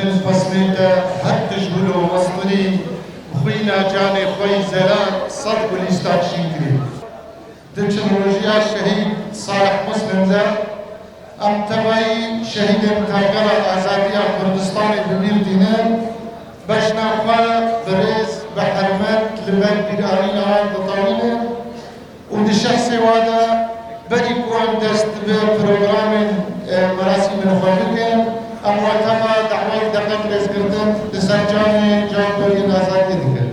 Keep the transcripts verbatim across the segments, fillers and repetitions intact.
Feslê te her tişt bûlo mesturî, xwîna canê xwe yî zelal sed gulîstan şîn kirî. Di çil rojiya şehîd Salih Muslim de em tevayî şehîdên Tevgera Azadiya Kurdistanê bi bîr tînin, bejna xwe bi rêz, bi hermet li ber bîranîna wan ditewînin û di şexsê wa de berî ku em dest bi programên, e, merasîmên xwe bikin, em we teva dawayî deqek rêzgirtin li ser canê can bergên azadiyê dikin.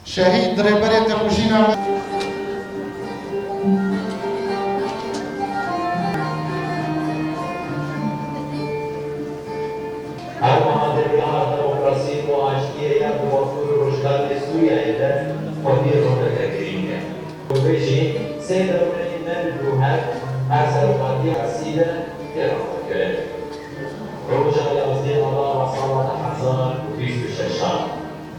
Şehîd rêberê tekoşîna me. Her wiha dergeha demokrasî û aştiyê ya di Bakur û Rojhilatê Sûriyeyê de xwedî rûneke girîng e. Wê jî sê dewreyên me li Dûhek her serokatiya sî de tê rexnekirin. Roja yazdeh Adara sala du hezar û bîst û şeş a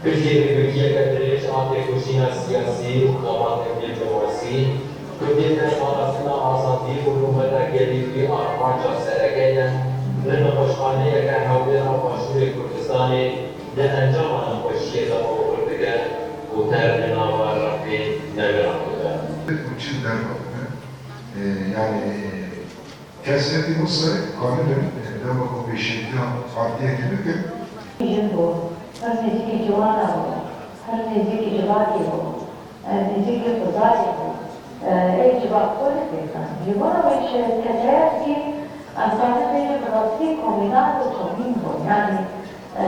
piştî rêwîtiyeke dirêj a têkoşîna siyasî û xebatên dîplomasî, Kurdên derparastina azadî û nûbeta gelî wî armanca sereke ye, li nexweşxaneyeke hewlêra Başûrê Kurdistanê di encama nexweşiyê de oxir dike û ter li nava refê newêran dibe. Û çi derve bûne? E, yani, e, Kesretî Musayê kanî bin dema ku pêşengtiya partiyekî bikin. Jin bû, pir nêzîkî ciwana bû, pir nêzîkî civakê bû, e, nêzîkî qizayê bû. E, ê civak xwe dipêkan. Ji bona wê ji keseyekî em karin bêjin bi rastî komînan û komîn bû. Yanî, e,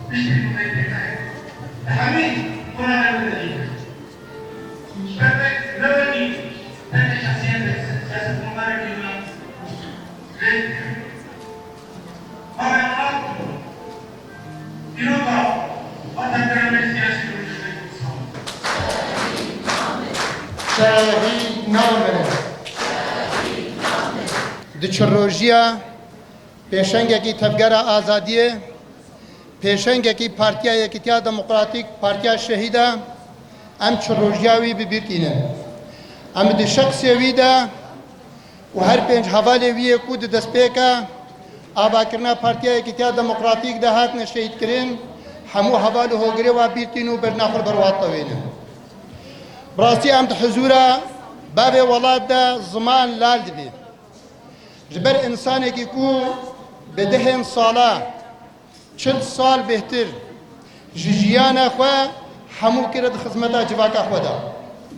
Piştî ku me pêkayê, li hemî qûna me bidilî. Bervek ne wekî tenê şexsiyetê, siyasetmedarekî wina rê dike. Bavê welat, dîroka û tevgera me siyasî rûniştê Kurdistan. Şehîd namine. Di çirojiya Pêşengekî Tevgera Azadiyê, pêşengekî Partiya Yekîtiya Demokratîk, Partiya Şehîda, em çi rojiya wî bi bîr tînin. Em di şexsê wî de û her pênc hevalê wî yê ku di destpêka avakirina Partiya Yekîtiya Demokratîk de hatine şehîdkirin, hemû heval û hogirê wa bîr tîn û berna xwe li ber wa tewênin. Bi rastî em di hizûra bavê welat de ziman lal dibe. Ji ber însanekî ku bi dehên sala, çil sal bêhtir ji jiyana xwe hemû kire di xizmeta civaka xwe de.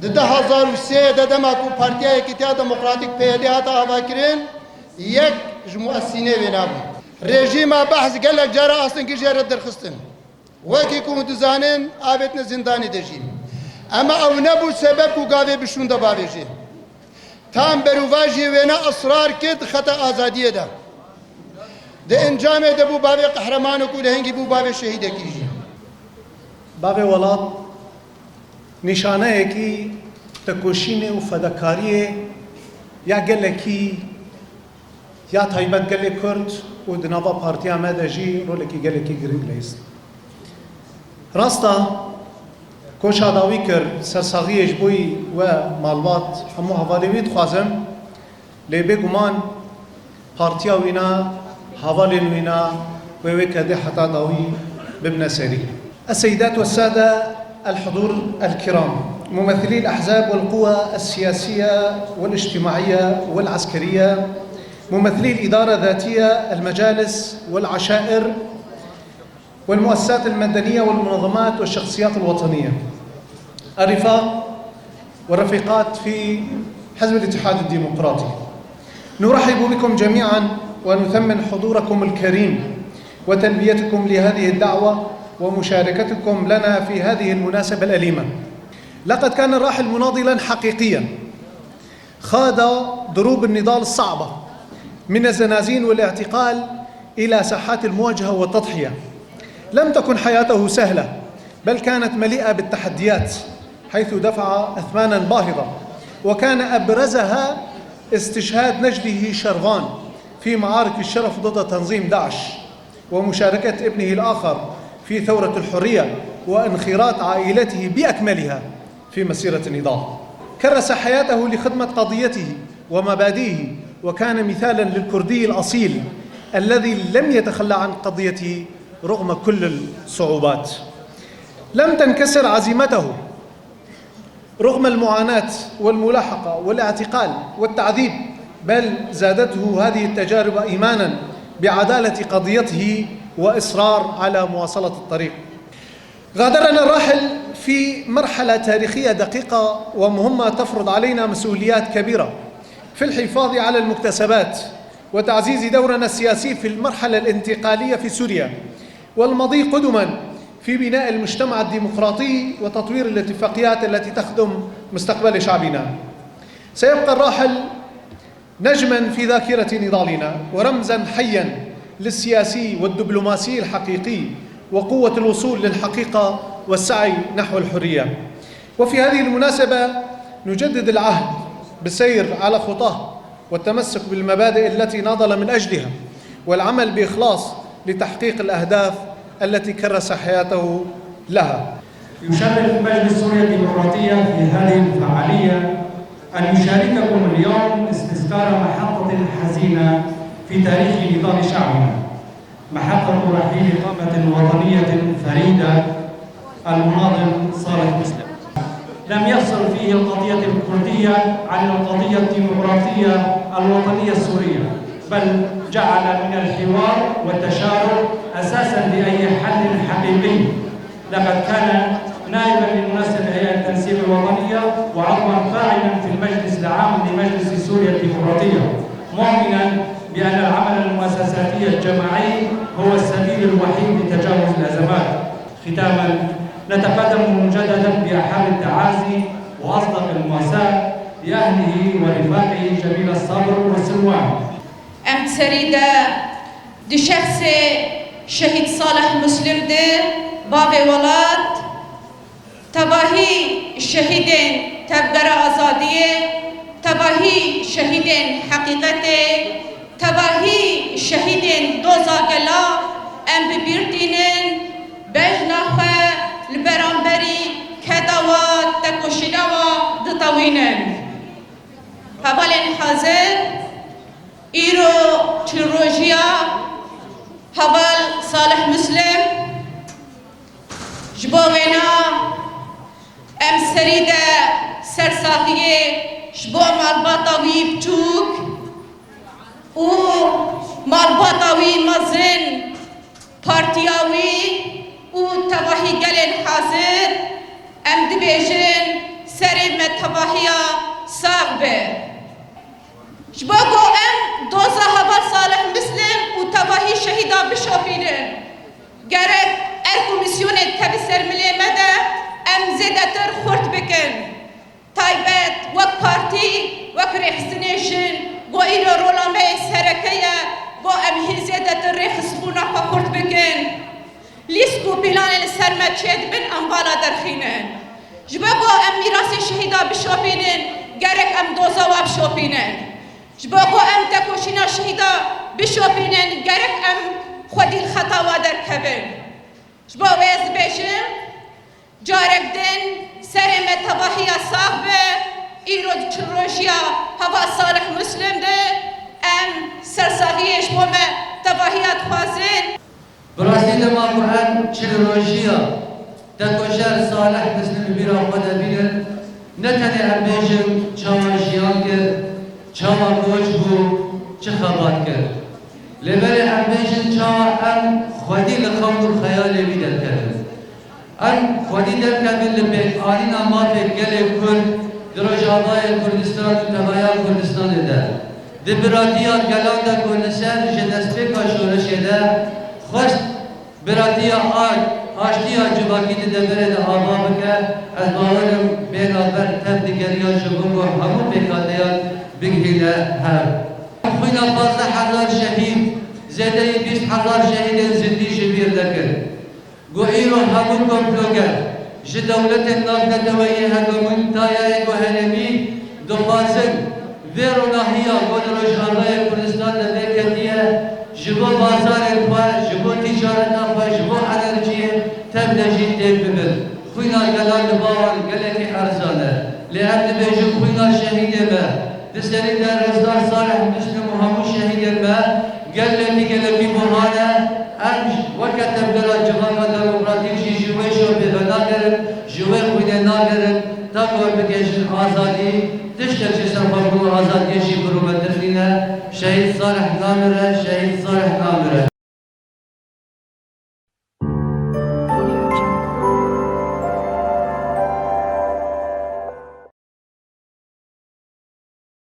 Di du hezar û sê de dema ku Partiya Yekîtiya Demokratîk P Y D hate avakirin, yek ji muesînê wê nabû. Rejîma Behs gelek cara astengî jê re derxistin. Wekî ku hûn dizanin, avêtine zindanê de jî. Ema ew nebû sebeb ku gavê bişûnde bavêjê. Tam berûvajiyê wêne israr kir di xeta azadiyê de. Di encamê de bû bavê qehremanok û lehengî bû bavê şehîdekî jî. Bavê welat nîşaneyekî tekoşînê û fedakariyê ya gelekî ya taybet gelê Kurd û di nava partiya me de jî rolekî gelekî giring leyist. Rast e, koça dawî kir, sersaxiyê ji bo wî we malbat hemû hevalê wî dixwazim, lê bêguman partiya wîna, hevalên wîna wê wê kedê heta dawî bibine serî. السيدات والسادة الحضور الكرام، ممثلي الأحزاب والقوى السياسية والاجتماعية والعسكرية، ممثلي الإدارة الذاتية، المجالس والعشائر والمؤسسات المدنية والمنظمات والشخصيات الوطنية، الرفاق والرفيقات في حزب الاتحاد الديمقراطي، نرحب بكم جميعا ونثمن حضوركم الكريم وتلبيتكم لهذه الدعوة ومشاركتكم لنا في هذه المناسبة الأليمة. لقد كان الراحل مناضلا حقيقيا، خاض ضروب النضال الصعبة من الزنازين والاعتقال إلى ساحات المواجهة والتضحية. لم تكن حياته سهلة، بل كانت مليئة بالتحديات، حيث دفع أثمانا باهظة، وكان أبرزها استشهاد نجده شرفان في معارك الشرف ضد تنظيم داعش، ومشاركة ابنه الآخر في ثورة الحرية، وانخراط عائلته بأكملها في مسيرة النضال. كرس حياته لخدمة قضيته ومبادئه، وكان مثالا للكردي الأصيل الذي لم يتخلى عن قضيته رغم كل الصعوبات. لم تنكسر عزيمته رغم المعاناة والملاحقة والاعتقال والتعذيب، بل زادته هذه التجارب إيمانا بعدالة قضيته وإصرار على مواصلة الطريق. غادرنا الراحل في مرحلة تاريخية دقيقة ومهمة، تفرض علينا مسؤوليات كبيرة في الحفاظ على المكتسبات وتعزيز دورنا السياسي في المرحلة الانتقالية في سوريا والمضي قدما في بناء المجتمع الديمقراطي وتطوير الاتفاقيات التي تخدم مستقبل شعبنا. سيبقى الراحل نجما في ذاكرة نضالنا ورمزا حيا للسياسي والدبلوماسي الحقيقي وقوة الوصول للحقيقة والسعي نحو الحرية. وفي هذه المناسبة نجدد العهد بالسير على خطاه والتمسك بالمبادئ التي ناضل من أجلها والعمل بإخلاص لتحقيق الأهداف التي كرس حياته لها. يشرف مجلس سوريا الديمقراطية في هذه الفعالية أن يشارككم اليوم استذكار محطة حزينة في تاريخ نضال شعبنا، محطة رحيل قامة وطنية فريدة، المناضل صالح مسلم. لم يفصل فيه القضية الكردية عن القضية الديمقراطية الوطنية السورية، بل جعل من الحوار والتشارك أساسا لأي حل حقيقي. لقد كان نائبا لمنسق هيئة التنسيق الوطنية وعضوا فاعلا في المجلس العام لمجلس سوريا الديمقراطية، مؤمنا بأن العمل المؤسساتي الجماعي هو السبيل الوحيد لتجاوز الأزمات. ختاما، نتقدم مجددا بأحر التعازي وأصدق المواساة لأهله ورفاقه جميل الصبر والسلوان. Em serî de di şexsê Şehîd Salih Muslim de bavê welat, tevahî şehîdên Tevgera Azadiyê, tevahî şehîdên Heqîqetê, tevahî şehîdên Doza Gela em bi bîr tînin, bejna xwe li beramberî keda wa, tekoşîna wa ditewînin. Hevalên hazir, îro çil rojiya heval Salih Muslim, ji bo wêna em serî de sersaxiyê ji bo malbata wî biçûk û malbata wî mezin, partiya wî û tevahî gelên hazir, em dibêjin serê me tevahiya sax be. Ji bo ku em doza heval Salih Muslim û tevahî şehîda bişopînin, gerek er komîsyonê tevî ser milê me de em zêdetir xurt bikin. Taybet wek partî, wek rêxistinê jin, ku îro rola me yê sereke ye, ku em hîn zêdetir rêxistbûna xwe xurt bikin. Lîsk û pîlanên li ser me çêdibin, em vala derxînin. Ji bo ku em mîrasê şehîda bişopînin, gerek em doza wa bişopînin. Ji bo ku em tekoşîna şehîda bişopînin, gerek em xwedî li xeta wa derkevin. Ji bo wê ez dibêjim, carek din serê me tevahiya sax be, îro di çil rojiya heval Salih Muslim de em sersaxiyê ji bo me tevahiya dixwazin. Bi rastî dema ku em çil rojiya tekoşer Salih Muslim bi bîra xwe de bînin, ne tenê em bêjin çawa jiyan kir, çawa koç bû, çi xebat kir. Lê belê em bêjin çawa em xwedî li xewn û xeyalê wî derkevin. Em xwedî derkevin li pêkanîna mafê gelê Kurd di Rojavayê Kurdistan û Tevahiya Kurdistanê de, di biratiya gelan de ku li ser ji destpêka şoreşê de xwest biratiya a-, aştiya civakî di deverê de ava bike, ez bawer im bêhna ber tev digeriya ji bo ku hemû pêkhateyan bigihîne hev. Xwîna pazdeh hezar şehîd, zêdeyî bîst hezar şehîdên zindî ji bîr nekir. Ku îro hemû komploger ji dewletên navneteweyî hegemûntayayê ku herêmî dixwazin Vê ronahiya ku li Rojavayê Kurdistan de vê ketiye, ji bo bazarên xwe, ji bo tîcareta xwe, ji bo enerjiyê tev de jî têk bibin. Xwîna gelan li ba wan gelekî erzan e. Lê em dibêjin xwîna şehîdê me. Di serî de Rezdar Salih Muslim û hemû şehîdên me gelekî, gelekî buha ne. Em weke tevgera Civaka Demokratîk jî ji wê şopê venagerin, ji wê xwînê nagerin. Ta ku em bigihîjin azadî, tiştek ji ser xwe bi azadiyê jî bi rûmetir nîne. Şehîd Salih namire, Şehîd Salih namire.